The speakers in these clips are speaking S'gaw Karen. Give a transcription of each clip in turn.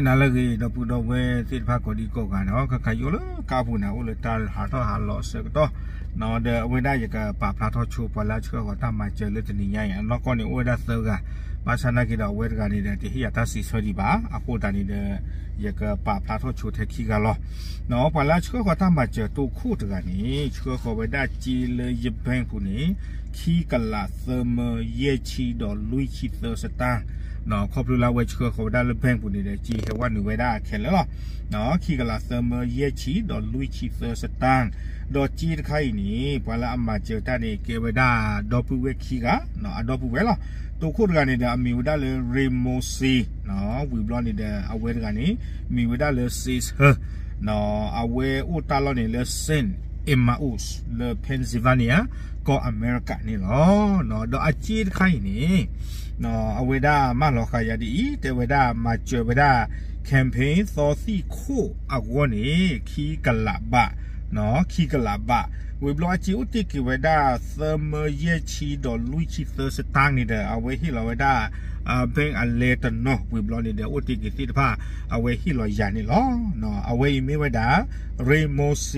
နၤလၢအဂ့ၤ ဒီပုၢ်ဒီဝဲၢ်သ့ၣ်တဖၣ်ကိးဒံကိးဂၤန့ၣ် ခဲခါယအိၣ်လၢကါပူၤန့ၣ် အိၣ်လၢတၢ်ဟးထီၣ်ဟးလီၤအဆၢကတီၢ် ဒီးအဝဲဒၣ်ယကပာ်ဖျါထီၣ်ဆိပှၤလၢအဆှၢဃီၤတၢ်မၤစၢၤလၢတနံၤညါအံၤ အနီၢ်ကီၢ်န့ၣ် အိၣ်ဝဲဒၣ်သၢဂၤ ဘၣ်ဆၣ်နာ်က့ဒီးအဝဲတဂၤန့ၣ်ဒီး တဟ့ၣ်ယၤတၢ်စံးဆၢဒံးဘၣ် အဃိသတးန့ၣ်ဒီး ယကပာ်ဖျါထီၣ်ဆိထဲခံဂၤလီၤ. ပှၤလၢအဆှၢဃီၤတၢ်မၤစၢၤတိခိၣ်တဂၤန့ၣ် ဆှၢဃီၤဝဲဒၣ်စ့လၢယ bank ပူၤန့ၣ် ခံကလးသၢမၢယဲၢ်ဆံဒီးလွံၢ်ဆံသၢစတၢၣ် ခီဖျိလၢအဝဲဆှၢဃီၤဝဲဒၣ်လၢ bank ပူၤန့ၣ်ဒီး စ့ဟဲဝဲနုာ်ဝဲဒၣ်ခဲလၢာ်လီၤ. ခံကလးသၢမၢယဲၢ်ဆံဒီးလွံၢ်ဆံသၢစတၢၣ် ဒီးစ့တခါအံၤန့ၣ် ပှၤလၢအမၤစၢၤတၢ်န့ၣ် ကဲဝဲဒၣ်ဒီပုၢ်ဝဲၢ်ခံဂၤ အဒီပုၢ်ဝဲၢ်လီၤ. တိခိၣ်တဂၤန့ၣ်ဒီး အမံၤဝဲဒၣ်လၢ Raymond C ဝံၤဘျီန့ၣ်ဒီး အဝဲတဂၤန့ၣ် မံၤဝဲဒၣ်လၢ Sis Her အဝဲအိၣ်တၢ်လီၢ်န့ၣ်လၢ Saint Emmaus လၢ Pennsylvania ကီၢ်အမဲရကၤန့ၣ်လီၤ. ဒီးအစ့တခါအံၤန့ၣ် အဝဲဒၣ်မၢလီၤဃာ်ယၤဒ်အံၤ တဲဝဲဒၣ်မၤစၢၤဝဲဒၣ် campaign သီသံၣ်ခိၣ်အဂီၢ်န့ၣ် ခံကလးဘး ခံကလးဘး ဝံၤဘျီအစ့အိၣ်တ့ၢ်က့ၤဝဲဒၣ် သၢမၢယဲၢ်ဆံဒီးလွံၢ်ဆံသၢစတၢၣ်န့ၣ်ဒီး အဝဲဟ့ၣ်လီၤဝဲဒၣ် bank အလဲတနီၤ ဝံၤဘျီန့ၣ်ဒီး အိၣ်တ့ၢ်က့ၤသ့ၣ်တဖၣ် အဝဲဟ့ၣ်လီၤယၤန့ၣ်လီၤ. အဝဲအံၤမ့ၢ်ဝဲဒၣ် Raymond C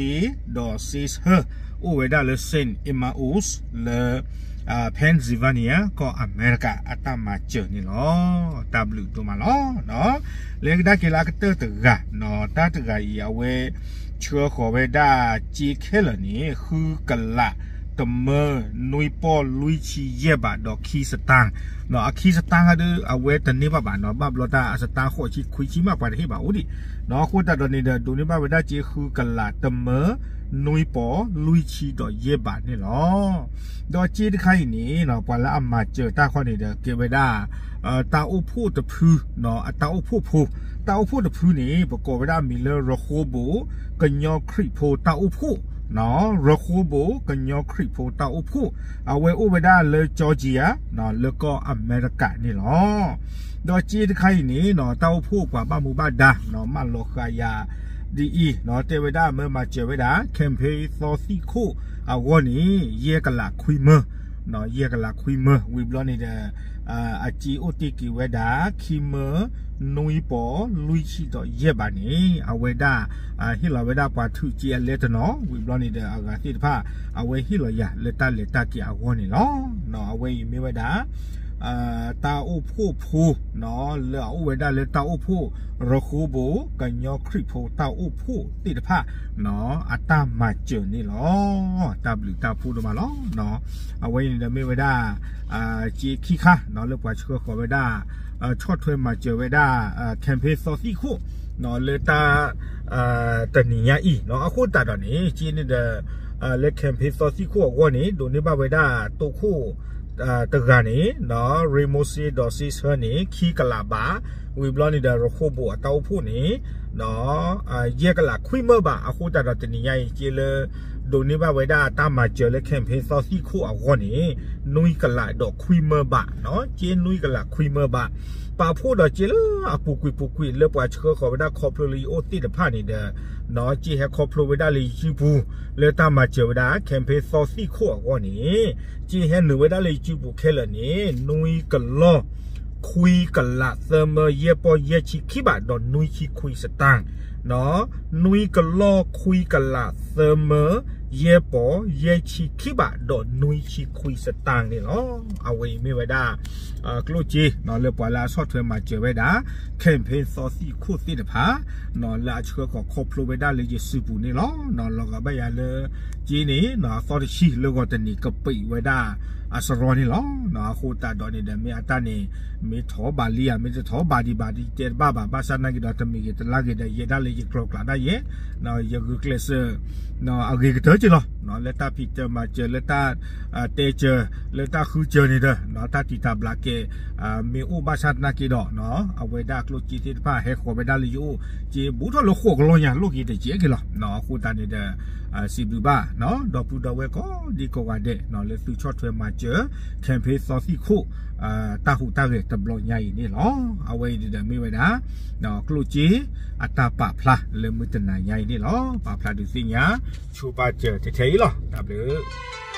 ဒီး Sis Her အိၣ်ဝဲဒၣ်လၢ Saint Emmaus လၢ Pennsylvania ကီၢ်အမဲရကၤ အတၢ်မၤစၢၤန့ၣ်လီၤ. တၢ်ဘျုးဒိၣ်မးလီၤ. လၢကဒါက့ၤလၢအကတၢၢ်တဂၤ တၢ်တဂၤအံၤ အဝဲဆှၢဃီၤဝဲဒၣ်စ့ခဲလၢာ်န့ၣ် ဃုကလး တမၢ နွံပီၢ်လွံၢ်ဆံယဲၢ်ဘးဒီးခံစတၢၣ် အခံစတၢၣ်ဒုး အဝဲတန့ၢ်ဘၣ်ဘၣ်နီၤ ဘၣ်ဘျီတၢ်အစတၢၣ်ဃိးဆံခွံဆံမး ပှၤတဟ့ၣ်ဘၣ်အိၣ်ဒံး အဃိသတးဒီးန့ၣ်ဒီး ဒိးန့ၢ်ဘၣ်ဝဲဒၣ်စ့ဃုကလး တမၢ နွံပီၢ်လွံၢ်ဆံဒီးယဲၢ်ဘးန့ၣ်လီၤ. ဒီးစ့တခါအံၤန့ၣ် ပှၤလၢအမၤစၢၤတၢ်ခီန့ၣ်ဒီး ကဲဝဲဒၣ် တၢ်အိၣ်ဖှိၣ်တဖု အတၢ်အိၣ်ဖှိၣ်ဖိ တၢ်အိၣ်ဖှိၣ်တဖုန့ၣ် ပကိးဝဲဒၣ်အမံၤလၢ ရဃိဘိၣ် ကညီခရံာ်ဖိတၢ်အိၣ်ဖှိၣ် ရဃိဘိၣ် ကညီခရံာ်ဖိတၢ်အိၣ်ဖှိၣ် အဝဲအိၣ်ဝဲဒၣ်လၢ Georgia လၢကီၢ်အမဲရကၤန့ၣ်လီၤ. ဒီးစ့တခါအံၤန့ၣ် တၢ်အိၣ်ဖှိၣ်ပှၤဘၣ်မူဘၣ်ဒါ မၢလီၤဃာ်ယၤဒ်အံၤ တဲဝဲဒၣ်မၢမၤစၢၤဝဲဒၣ် campaign သီသံၣ်ခိၣ်အဂီၢ်န့ၣ် ယဲၢ်ကလးခွံမၢ ယဲၢ်ကလးခွံမၢ ဝံၤဘျီန့ၣ်ဒီး အစ့အိၣ်တ့ၢ်က့ၤဝဲဒၣ် ခံမၢ နွံပီၢ်လွံၢ်ဆံဒီးယဲၢ်ဘးန့ၣ် အဝဲဒၣ် ဟ့ၣ်လီၤဝဲဒၣ်ပှၤထုးစ့အလဲတနီၤ ဝံၤဘျီန့ၣ်ဒီး အဂၤသ့ၣ်တဖၣ် အဝဲဟ့ၣ်လီၤယၤလၢတၢ်လဲၤတၢ်က့ၤအဂီၢ်န့ၣ်လီၤ. အဝဲအံၤမ့ၢ်ဝဲဒၣ် တၢ်အိၣ်ဖှိၣ်ဖိ လၢအအိၣ်ဝဲဒၣ်လၢတၢ်အိၣ်ဖှိၣ် ရဃိဘိၣ် ကညီခရံာ်ဖိတၢ်အိၣ်ဖှိၣ်သ့ၣ်တဖၣ် အတၢ်မၤစၢၤန့ၣ်လီၤ. တၢ်ဘျုးတၢ်ဖှိၣ်ဒိၣ်မးလီၤ. အဝဲအံၤန့ၣ်ဒီးမ့ၢ်ဝဲဒၣ် စ့ခံခါ လၢပှၤဆှၢဃီၤဝဲဒၣ် ဆီၣ်ထွဲမၤစၢၤဝဲဒၣ် campaign သီသံၣ်ခိၣ် လၢတၢ် တနံၤညါအံၤ အဃိသတးဒီးန့ၣ် စ့န့ၣ်ဒီး လၢ campaign သီသံၣ်ခိၣ်အဂီၢ်န့ၣ် ဒိးန့ၢ်ဘၣ်ဝဲဒၣ်တိခိၣ် တဂၤန့ၣ် Raymond C ဒီး Sis Her န့ၣ် ခံကလးဘး ဝံၤဘျီန့ၣ်ဒီး ရဃိဘိၣ်အတၢ်အိၣ်ဖှိၣ်န့ၣ် ယဲၢ်ကလးခွံမၢဘး အဃိသတးဒီးတနံၤညါအံၤ စ့လၢ ဒိးန့ၢ်ဘၣ်ဝဲဒၣ်တၢ်မၤစၢၤလၢ campaign သီသံၣ်ခိၣ်အဂီၢ်န့ၣ် နွံကလးဒီးခွံမၢဘး စ့နွံကလးခွံမၢဘး ပာ်ဖှိၣ်ဒီးစ့လၢအပူၤကွံာ်ပူၤကွံာ်လၢပှၤဆှၢဃီၤဝဲဒၣ်ခီဖျိလၢယအိၣ်သ့ၣ်တဖၣ်န့ၣ်ဒီး စ့ဟဲခီဖျိဝဲဒၣ်လၢယစုပူၤ လၢတၢ်မၤစၢၤဝဲဒၣ် campaign သီသံၣ်ခိၣ်အဂီၢ်န့ၣ် စ့ဟဲနုာ်ဝဲဒၣ်လၢယစုပူၤခဲလၢာ်န့ၣ် နွံကလီၢ် ခွံကလးသၢမၢယဲၢ်ပီၢ်ယဲၢ်ဆံခံဘးဒီးနွံဆံခွံစတၢၣ် နွံကလီၢ်ခွံကလးသၢမၢယဲၢ်ပီၢ်ယဲၢ်ဆံခံဘးဒီးနွံဆံခွံစတၢၣ်န့ၣ်လီၤ. အဝဲအံၤမ့ၢ်ဝဲဒၣ် ကျိၣ်စ့ လၢပှၤလၢအဆီၣ်ထွဲမၤစၢၤဝဲဒၣ် campaign သီသံၣ်ခိၣ်သ့ၣ်တဖၣ် လၢအဆှၢဃီၤခီဖျိဝဲဒၣ်လၢယစုပူၤန့ၣ်လီၤ. လီၤဂာ်ဘၣ်ယၤလၢ စ့န့ၣ် အသီတဆံလၢဂီၤတနံၤကပံးဝဲဒၣ်အစရီန့ၣ်လီၤ. အဃိသတးဒီးန့ၣ်ဒီး မ့ၢ်အတၢ်န့ၣ် မ့ၢ်ထီၣ်ဘၣ်လံဧါ မ့ၢ်တထီၣ်ဘၣ်ဒံးဘၣ်ဒ်တဲတဘၣ်ဘၣ် ဘၣ်ဆၣ်နာ်က့ဒီးတမံၤဂ့ၤတလါဂ့ၤဒီး ယဲဒၣ်လၢယကျီၤကျးဒၣ်ယဲ ယဂုာ်ကျဲးစၢး အဂ့ၤကတၢၢ်က့ၤလီၤ. လၢတၢ်ဖံးတၢ်မၤစၢၤ လၢတၢ် တဲစၢၤ လၢတၢ်ဃုစၢၤန့ၣ်ဒီး တၢ်တံာ်တာ်ဘျးကဲ မ့ၢ်အိၣ်ဘၣ်ဆၣ်သနာ်က့ဒီး အဝဲဒၣ်ကျိၣ်စ့သ့ၣ်တဖၣ်ဟဲဃီၤဝဲဒၣ်လၢယအိၣ် စ့ဘူးထီၣ်လၢဃိးကလီၢ်ညါလိၣ်က့ၤတစဲးက့ၤလီၤ. အဃိသတးန့ၣ်ဒီး စံးဘျုးဘၣ် ဒီပုၢ်ဒီဝဲၢ်ကိးဒံကိးဂၤဒဲး လၢသုဆီၣ်ထွဲမၤစၢၤ campaign သီသံၣ်ခိၣ် တၢ်ဟူးတၢ်ဂဲၤတဘျီညါအံၤန့ၣ်လီၤ. အဝဲအံၤဒီးမ့ၢ်ဝဲဒၣ် ကျိၣ်စ့ အတၢ်ပာ်ဖျါလၢမုၢ်တနၤညါအံၤန့ၣ်လီၤ. ပာ်ဖျါဒုးသ့ၣ်ညါ ဆိပာ်စၢၤတထဲအံၤလီၤ. တၢ်ဘျုး